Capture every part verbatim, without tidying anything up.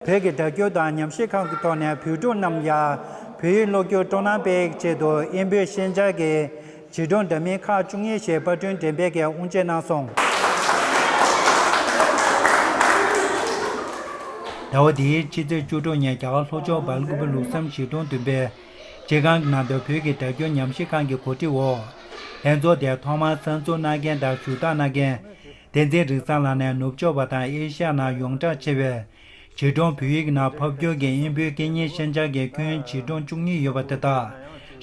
བོད་ཀྱི་སྒྲ་སྒྱུར་དང་ཉམས་ཞིབ་ཁང་གི་ཐོག་ནས་བོད་ཕྲུག་རྣམས་ལ་བོད་ཡིག་སློབ་རྒྱུར་སྤྲོ་སྣང་སྤེལ་ཆེད་དུ་དབྱིན་བོད་ཤན་སྦྱར་གྱི་བྱིས་སྒྲུང་འདྲ་མིན་ཁག་བཅུ་གཉིས་ཤིག་དཔར་སྐྲུན་འགྲེམས་སྤེལ་གྱིས་དབུ་འབྱེད་གནང་སོང་། ཟླ་བ་འདིའི་ཕྱི་ཚེས་བཅུ་དྲུག་ཉིན་རྒྱ་གར་ལྷོ་ཕྱོགས་སྦེལ་ཀོབ་ལུགས་བསམ་བྱིས་སྒྲུང་འདོན་སྤེལ་སྤྱི་ཁང་གི་ནང་དུ་བོད་ཀྱི་སྒྲ་སྒྱུར་ཉམས་ཞིབ་ཁང་གི་གོ་སྒྲིག་འོག་ལྷན་ཚོགས་དེར་ཐོག་མར་གསར་འཛུགས་གནང་མཁན་དང་ཞུ་དག་གནང་མཁན། བསྟན་འཛིན་རིག་བཟང་ལགས་ནས་ནུབ་ཕྱོགས་པ་དང་ཨེ་ཤ་ཡ་ནང་ཡོངས་གྲགས་ཆེ་བའི་བྱིས་སྒྲུང་བོད་ཡིག་ནང་ཕབ་བསྒྱུར་གྱིས་དབྱིན་བོད་སྐད་གཉིས་ཤན་སྦྱར་གྱི་ཁྱོན་བྱིས་སྒྲུང་བཅུ་གཉིས་ཡོད་པ་དེ་དག་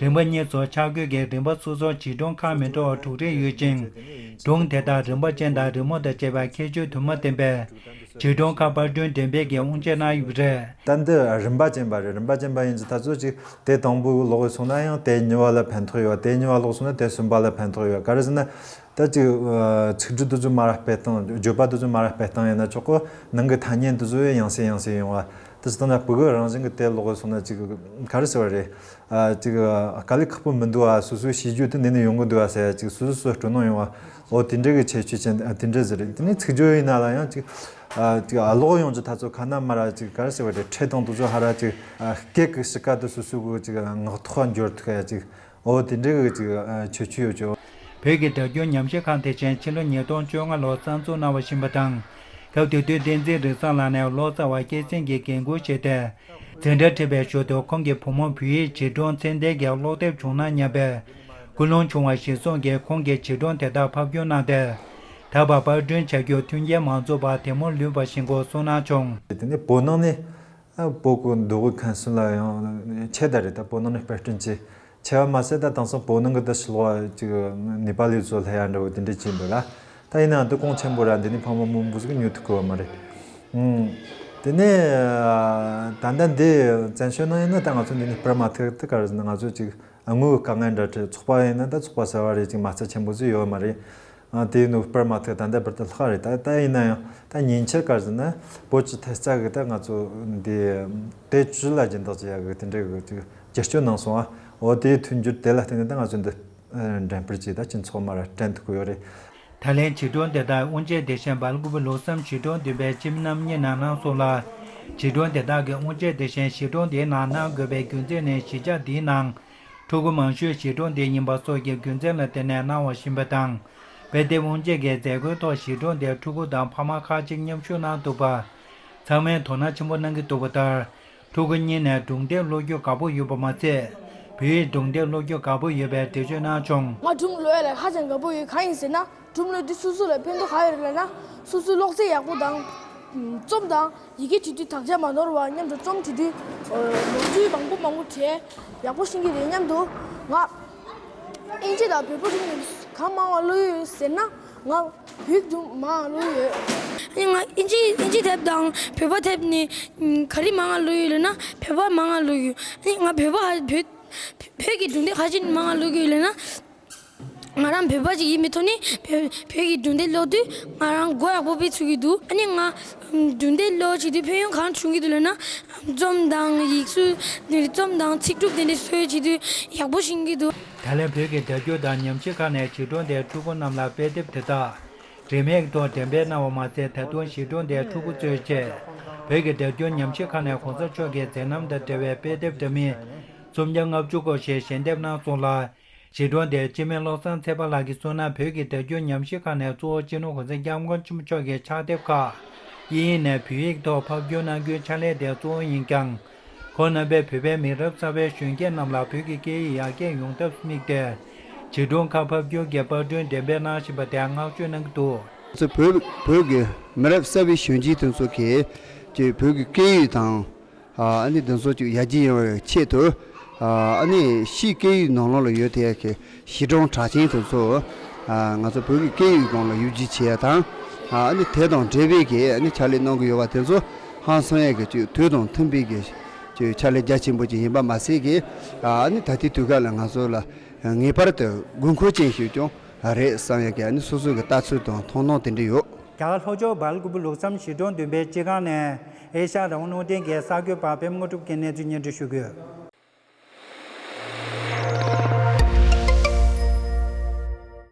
རིམ་པ་གཉིས་སུ་ཆ་བགོས་ཀྱིས་རིམ་པ་སོ་སོར་བྱིས་སྒྲུང་ཁག་མི་འདྲ་བ་དྲུག་རེ་ཡོད་ཅིང་། སྒྲུང་དེ་དག་རིམ་པ་ཅན་དང་རི་མོ་དང་བཅས་པའི་ཁྱད་ཆོས་དུ་མ་ལྡན་པའི་བྱིས་སྒྲུང་ཁག་དཔར་སྐྲུན་འགྲེམས་སྤེལ་གྱིས་དབུ་འབྱེད་གནང་ཡོད་པ་རེད། ད་འདི་རིམ་པ་ཅན་པ་རེད། རིམ་པ་ཅན་པ་ཡིན་ཙང་ད་ཚོད་ཅིག་དེ་དང་པོ་ཀློག་གི་སོང་ན་ཡང་དེ་གཉིས་པ་ལ་ཕན་ཐོགས་ཡོད། དེ་གཉིས་པ་ཀློག་སོང་ན་དེ་གསུམ་པ་ལ་ཕན་ཐོགས་ཡོད། ག་རེ་ཟེར་ན། ད་ཅིག་ཚིག་འབྲུ་དེ་ཚོ་མར་སྤེལ་སྟངས། བརྗོད་པ་དེ་ཚོ་མར་སྤེལ་སྟངས་ཡིན་ན་ཆོག་གོ། ནང་གི་ཐ་སྙད་དེ་ཚོ་ཡང་སེ་ཡང་སེ་ཡོང་བ། དེ་ཚོ་ད་ན་བོད་ཀྱི་རང་བཞིན་གྱི་དེབ་ཀློག་གི་སོང་ན་ཅིག་ག་རེ་ཟེར་བ་རེད། ཨ་ཅིག་དཀའ་ལས་ཁག་པོ་མི་འདུག་ཨ། སོ་སོའི་གཤིས་རྒྱུད་དེ་འདི་ནས་ཡོང་གི་འདུག་ཨ་ཟེར་ཅིག་སོ་སོ་སོ་སྤྲོ་སྣང་ཡོང་བ། འོ་དེ་འདྲ་གི་ཁྱད་ཆོས་ཅན། ཨ་དེ་འདྲ་ཟེར་རེད། དེ་ནས་ཚིག་སྦྱོར་ཡིན་ན་ལ་ཡང་ཅིག་ཨ་ཅིག་ཨ་ཀློག་ཡོང་རྒྱུ་ད་ཚོ་ཁ་ན་མ་ར་ཅིག་ག་རེ་ཟེར་བ་རེད། ཕྲད་སྟངས་དེ་ཚོ་ཧ་ར་ཅིག་ཨ་སྐད་ཀྱི་གཤིས་ཀ་དེ་སོ་སོའི་གི་ཅིག་ངག་ཐོག་འབྱོར་ཐུབ་ཡ་ཅིག་འོ་དེ་འདྲའི་གི་ཅིག་ཨ་ཁྱད་ཆོས་ཡོད་ཅོ། བོད་ཀྱི་སྒྲ་སྒྱུར་ཉམས་ཞིབ་ཁང་དེ་བཞིན་ཕྱི་ལོ་ཉིས་སྟོང་བཅོ་ལྔ་ལོར་གསར་འཛུགས་གནང་བ་ཞིག་ཡིན་པ་དང་། སྐབས་དེ་དུས་བསྟན་འཛིན་རིག་བཟང་ལགས་ནས་ལོ་ཙཱ་བ་སྐྱེད་སྲིང་གི་འགན་འཁུར་བཞེས་ཏེ། འཛིན་གྲྭ་ཁྲིད་པའི་ཞོར་དུ་ཁོང་གི་བུ་མོ་བོད་ཡིག་བྱིས་སྒྲུང་ཚད་ལྡན་གྱི་ཀློག་དེབ་བྱུང་ན་སྙམ་པའི་ཀུན་སློང་བྱུང་བ་གཞིར་བཟུང་གིས་ཁོང་གིས་བྱིས་སྒྲུང་དེ་དག་ཕབ་བསྒྱུར་གནང་སྟེ། ད་བར་པར་སྐྲུན་བྱ་རྒྱུར་མཐུན་རྐྱེན་མ་འཛོམས་པར་དེ་མུར་ལུས་པ་ཞིག་སྐོར་གསུངས་གནང་བྱུང་། དེ་ནས་བོད་ནང་ནས། ཨ་བོད་ཀྱི་མདོ་དབུས་ཁམས་གསུམ་ལ་ཡང་ཆེ་ད་རེད། ད་བོད་ནང་ནས་པར་སྐྲུན་བྱས། ཆེ་བ་མ་ཟད་ད་དེང་སང་བོད་ནང་གི་ད་ཕྱི་ལོགས་ཅིག་ནེ་པ་ལི་ཚོ་སླེབས་ཡ་འདྲ་བོ་དེ་འདྲ་བྱས་འདུག་ལ། ད་ཡིན་ནའང་འདི་གོང་ཆེན་པོ་ར་འདི་ནས་ཕ་མ་མང་པོ་ཟིག་ཉོ་ཐུབ་ཀྱི་ཡོད་མ་རེད། ཨང་། དེ་ནས་ད་ལྟ་འདི་བཙན་བྱོལ་ནང་ཡིན་ན་ད་ང་ཚོ་འདི་ནས་པར་མ་ཐེག་ད་ག་རེ་ཟེར་ན་ང་ཚོ་ཅིག་དངུལ་གྱི་དཀའ་ངལ་འདྲ་འཕྲད། ཚོགས་པ་ཡིན་ན་ད་ཚོགས་པ་ཟེར་བ་རེད། ཅིག་མ་རྩ་ཆེན་པོ་ཟིག་ཡོད་མ་རེད། ཨ་དེ་ནུབ་པར་མ་ཐག་ད་ལྟ་བར་དུ་ལྷག་རེད། ད་ད་ཡིན་ན་ཡང་ད་ཉིན་ཆར་ག་རེ་ཟེར་ན་བོད་ཀྱི་ཐེབས་རྩ་གི་ད་ང་ཚོ་འདི་དེབ་བཅུ་ལ་སྦྱིན་བདག་བྱེད་ཡ་གི་དེ་འདྲ་གི་ཅིག་བསྒྱུར་བཅོས་གནང་སོང་ཨ། འོ་དེའི་མཐུན་འགྱུར་དེ་ལ་བརྟེན་ནས་ད་ང་ཚོ་འདི་འགྲེམས་སྤེལ་བྱས་ད་སྤྱི་ཚོགས་མར་སྤྲད་ཐུབ་ཀྱི་ཡོད་རེད། ད་ལན་བྱིས་སྒྲུང་དེ་དག་དབུ་འབྱེད་དེ་བཞིན་སྦེལ་ཀོབ་ལུགས་བསམ་བྱིས་སྒྲུང་འདོན་པའི་སྤྱི་མི་རྣམ་གཉིས་ནང་གནང་སོང་ལ། བྱིས་སྒྲུང་དེ་དག་གི་དབུ་འབྱེད་དེ་བཞིན་གཞིས་གྲོང་དེའི་ནང་གནང་དགོས་པའི་རྒྱུ་མཚན་ནི་གཞིས་ཆགས་འདིའི་ནང་ཕྲུ་གུ་མང་ཤོས་གཞིས་གྲོང་དེ་ཡིན་པ་སོགས་ཀྱི་རྒྱུ་མཚན་ལ་བརྟེན་ནས་གནང་བ་ཞིག་ཡིན་པ་དང་། དཔེ་དེབ་དབུ་འབྱེད་ཀྱི་མཛད་སྒོའི་ཐོག་གཞིས་གྲོང་དེའི་ཕྲུ་གུ་དང་ཕ་མ་ཁག་ཅིག་མཉམ་ཞུགས་གནང་འདུག་པ། ཚང་མས་དོ་སྣང་ཆེན་པོ་གནང་གི་འདུག་པ་ལྟར། ཕྲུ་གུ་གཉིས་ནས་སྒྲུང་དེབ་ཀློག་རྒྱུ་དགའ་པོ་ཡོད་པ་མ་ཚད། བོད་ཡིག་སྒྲུང་དེབ་ཀློག་རྒྱུ་དགའ་པོ་ཡོད་པའི་འགྲེལ་བརྗོད་གནང་བྱུང་། ང་སྒྲུང་ཀློག་ཡ་ལ་ཧ་ཅང་དགའ་པོ་ཡོད། གང་ཡིན་ཟེར་ན། སྒྲུང་ཀློག་དུས་སོ་སོ་ལ་ཕན་ཐོགས་ག་ཡོད་རེད་ལབ་ན། སོ་སོའི་ཀློག་ཚད་ཡག་པོ་དང་། རྩོམ་དང་ཡི་གེ་བྲིས་དུས་དག་ཆ་མ་ནོར་བ་མཉམ་དུ་རྩོམ་བྲིས་དུས། ནོར་འཁྲུལ་མང་པོ་མང་པོ་བྲལ། ཡག་པོ་ཤེས་ཀྱི་རེད་སྙམ་དུ། ང་ཨིན་ཇི་དང་བོད་པ་སྒྲུང་གང་མང་བ་ཀློག་ཡོད་ཟེར་ན། ང་བོད་སྒྲུང་མང་ཀློག་ཡོད། ཨ་ནི་ང་ཨིན་ཇི་ཨིན་ཇི་དེབ་དང་བོད་པ་དེབ་ནི་ག་རེ་མང་ང་ཀློག་ཡོད་ལབ་ན་བོད་པ་མང་ང་ཀློག་ཡོད། ཨ་ནི་ང་བོད་པ་ཧ་བོད་བོད་ཀྱི་སྒྲུང་དེབ་ག་རེ་བྱས་ནས་མང་ང་ཀློག་གི་ཡོད་ལབ་ན། ང་རང་བོད་པ་ཅིག་ཡིན་པའི་ཐོག་ནས་བོད་བོད་ཀྱི་སྒྲུང་དེབ་ཀློག་དུས་ང་རང་མགོ་ཡག་པོ་དཔེ་ཚོད་ཀྱི་འདུག་ཨ་ནི་ང་སྒྲུང་དེབ་ཀློག་བྱེད་དུས་ཕན་ཡོན་གང་བྱུང་གི་འདུག་ལབ་ན། རྩོམ་དང་ཡིག་གཟུགས་རྩོམ་དང་ཚིག་གྲུབ་དེ་འདྲ་བཟོས་བྱེད་དུས་ཡག་པོ་ཤེས་ཀྱི་འདུག་ད་ལན་བོད་ཀྱི་སྒྲ་སྒྱུར་དང་ཉམས་ཞིབ་ཁང་ནས་གཞིས་གྲོང་དེའི་ཕྲུ་གུ་རྣམས་ལ་དཔེ་དེབ་དེ་དག་རིན་མེད་ཐོག་འགྲེམས་སྤེལ་གནང་བ་མ་ཟད། ད་དུང་གཞིས་གྲོང་དེའི་ཕྲུ་གུ་གཙོས་བྱས་བོད་ཀྱི་སྒྲ་སྒྱུར་ཉམས་ཞིབ་ཁང་ནས་གོང་ས་མཆོག་གི་མཛད་རྣམ་དང་འབྲེལ་བའི་དཔེ་དེབ་འདྲ་མིན་སུམ་བརྒྱ་ལྔ་བཅུ་སྐོར་ཞིག་ཞལ་འདེབས་གནང་སོང་ལ། གཞིས་གྲོང་དེའི་སྤྱི་མི་བློ་བཟང་ཚེ་དཔལ་ལགས་ཀྱིས་གསུངས་ན། བོད་ཀྱི་སྒྲ་སྒྱུར་ཉམས་ཞིབ་ཁང་ནས་གཙོ་བོ་སྤྱི་ནོར་གོང་ས་སྐྱབས་མགོན་ཆེན་པོ་མཆོག་གི་ཕྱག་དེབ་ཁག་དབྱིན་ཡིག་ནས་བོད་ཡིག་ཐོག་ཕབ་བསྒྱུར་གནང་རྒྱུའི་ཕྱག་ལས་དེ་གཙོ་བོ་ཡིན་ཀྱང་། ཁོང་རྣམ་པས་བོད་པའི་མི་རབས་གསར་པའི་གཞོན་སྐྱེས་རྣམས་ལ་བོད་ཀྱི་སྐད་ཡིག་ཡར་རྒྱས་ཡོང་ཐབས་དམིགས་ཏེ། བྱིས་སྒྲུང་ཁག་ཕབ་བསྒྱུར་གྱི་པར་སྐྲུན་འགྲེམས་སྤེལ་གནང་བཞིན་པ་དེར་བསྔགས་བརྗོད་གནང་གི་འདུག་ཚོ་བོད་བོད་ཀྱི་མི་རབས་གསར་པའི་གཞོན་སྐྱེས་དེ་ཚོ་གིས་ཀྱི་བོད་ཀྱི་སྐད་ཡིག་དང་། ཨ་ནི་འདི་ཚོ་ཅིག་ཡར་རྒྱས་ཡོང་བའི་ཆེད་དུ། ཨ་ནི་ཕྱིའི་སྐད་ཡིག་ནང་ལོགས་ལ་ཡོད་དེ་ཡ་གི་གཞིས་གྲོང་གྲགས་ཅན་དེ་ཚོ། ང་ཚོ་བོད་ཀྱི་སྐད་ཡིག་སྒང་ལ་ཡར་རྒྱས་བྱེད་ཡ་དང་། ཨ་ནི་དེ་དང་འབྲེལ་བའི་གི་ཨ་ནི་ཕྱག་ལས་གནང་གི་ཡོད་པ་དེ་ཚོ་ཧང་སང་ཡ་གི་ཅིག་དུས་དང་མཐུན་པའི་གི་ཅིག་ཕྱག་ལས་རྒྱ་ཆེན་པོ་ཅིག་ཡིན་པ་མ་ཟད་གི། ཨ་ནི་ད་ལྟའི་དུས་སྐབས་ལ་ང་ཚོ་ལ་ངེས་པར་དུ་དགོས་མཁོ་ཅན་ཞིག་ཀྱང་རེད་བསམ་ཡ་གི་ཨ་ནི་སོ་སོ་གི་ལྟ་ཚུལ་དང་མཐོང་སྣང་དེ་འདྲ་ཡོད། རྒྱ་གར་ལྷོ་ཕྱོགས་སྦེལ་ཀོབ་ལུགས་བསམ་གཞིས་གྲོང་བདུན་པའི་སྤྱི་ཁང་ནས་ཨེ་ཤ་ཡ་རང་དབང་རླུང་འཕྲིན་གྱི་གསར་འགོད་པ་པད་མ་དངོས་གྲུབ་ཀྱིས་གནས་ཚུལ་སྙན་སྒྲོན་ཞུ་གི་ཡོད།